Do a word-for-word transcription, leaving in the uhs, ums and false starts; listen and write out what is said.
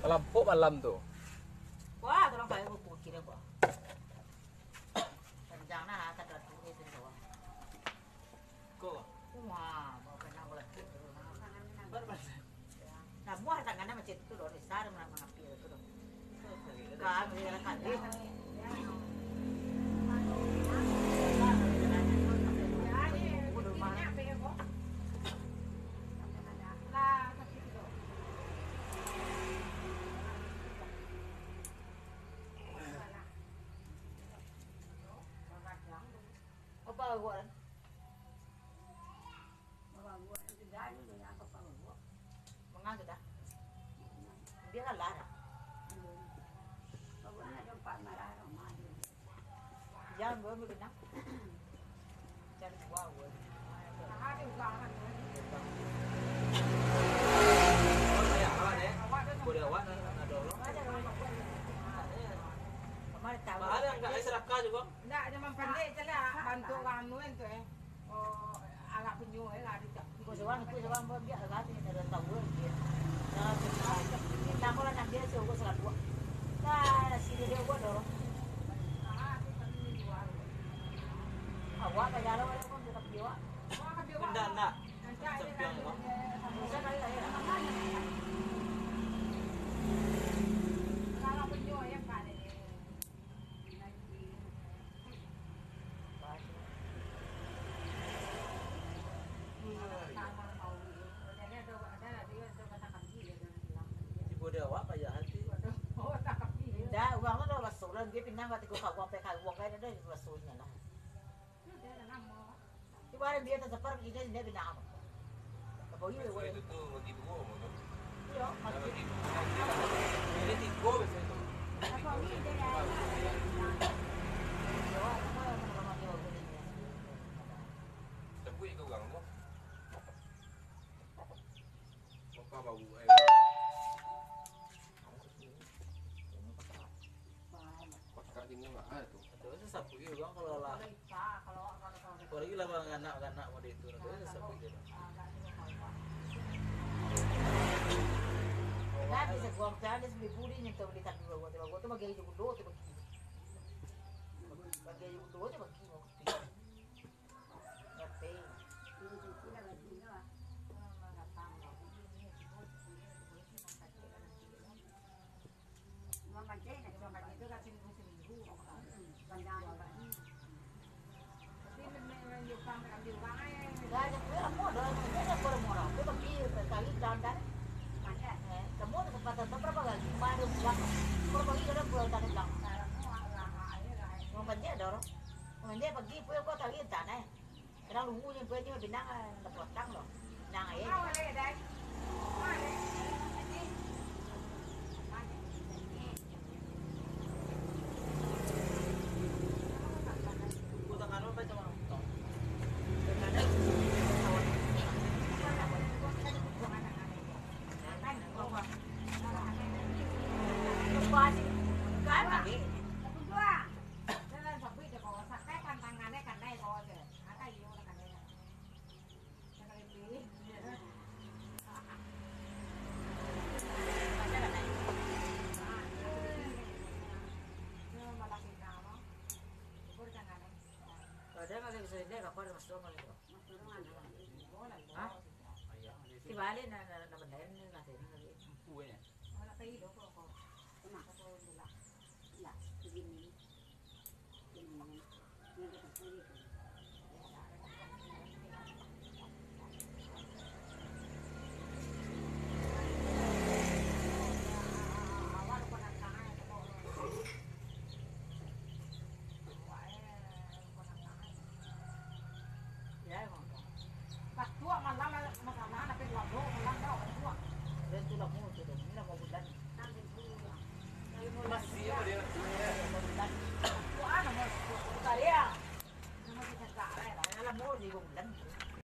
Lampok malam tu. Wah, tolong kayu buku kira gua. Panjang nah, tak ada duit itu doang. Kok? Wah, mau kena bola kiri. Baru pas. Nah, buah tangannya macam itu doh, besar, mana mengapi itu doh. Kami kira kali. Apa awak? Manga sudah? Dia lah lah. Jangan gua ambil benang. Cari gua, gua. Kemarin tahu. Mahal yang enggak S R K juga. Ndak, dia mampandai je lah, bantu urang anu kan tu, eh. Oh, agak penyuh, eh, lah, dicak. Ikut seorang, ikut seorang, buat biar lah, dia dah tahu, eh, dia. Dah, dia, dia, dia, tambah lah, nak dia, saya urus serabuak. Dah, nasi dia, dia buat dorong. Awak tak jalan, awak pun tetap dia, awak. Ndak, ndak. Macam piang, bang. Bisa kali lah, ya. Kalau penyuh, ya, Pak, dia. Tibo di awak payah hati. Indak, urang tu dah basuh lah, dia pindah ka tigo karuang, pai karuang kan, ado basuhnyo lah. Tibo hari dia tasapar, dia, dia pindah apa? Apa iya, Itu, itu tu bagi dua, apa tu? Iya, Dah bagi dua. Jadi tiga biasanya tu. Apa iya, dia dah. Iya, apa nama dia? Sebut ke orang tu. Baka bau, eh. Pakak tinggal lah, ah, tu. Tu sasapuik urang kalau lah. Apalagi lah baranak-anak model itu, tu sasapuik je. Nah, di saguang tu ada sabibuli nyentuh di tandu lawa tu, lawa tu bagi aja gulo tu bagi. Bagi aja gulo tu bagi. Ngerti? Kadang luwu nyo buek nyo pinang, ah, dapotang lo. Pinang aia. Padahal kalau bisa dilihat, aku ada masuk apa gitu. Hah? Dibalik, nah, nah, nah, benda ini, nah, ini, nah, ini.